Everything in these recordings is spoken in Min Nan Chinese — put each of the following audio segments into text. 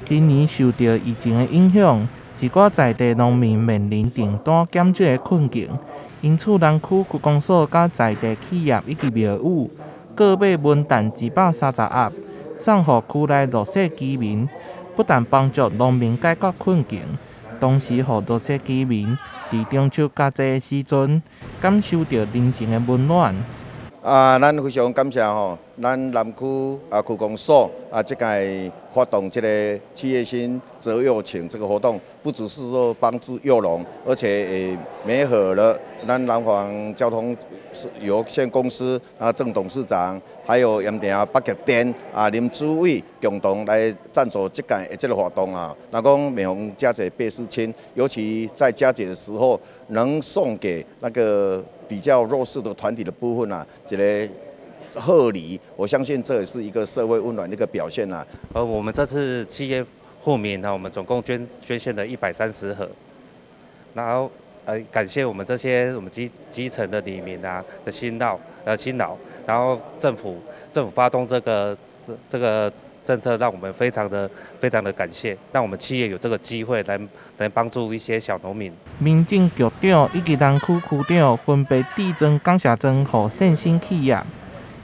今年受著疫情的影響，一寡在地農民面臨訂單減少的困境，因此南區區公所佮在地企業以及廟宇各買文旦230盒，送予區內弱勢居民，不但幫助農民解決困境，同時予弱勢居民佇中秋佳節的時陣，感受著人情的溫暖。啊，咱非常感謝吼，咱南區啊區公所啊，這屆發動這個企業心澤柚情這個活動，不只是說幫助柚農，而且也媒合了咱南方交通有限公司啊鄭董事長，還有鹽埕北極電啊林主委共同來贊助這屆的這個活動啊。若講每逢佳節倍思親，尤其在佳節的時候，能送給那個比較弱勢的團體的部分啊，這個賀禮，我相信這也是一個社會溫暖的一個表現啊。我們這次企業護民呢，我們總共捐獻了130盒，然後感謝我們這些我們基層的里民啊的辛勞，然後政府發動這個政策，讓我們非常的感謝，讓我們企業有這個機會來幫助一些小農民。民政局長以及南區區長分別致贈感謝狀予善心企業，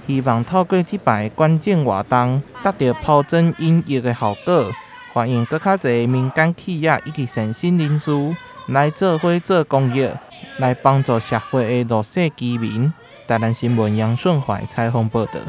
希望透過這擺捐贈活動，達到拋磚引玉的效果，歡迎閣較濟民間企業以及善心人士來做伙做公益，來幫助社會的弱勢居民。台南新聞楊順懷採訪報導。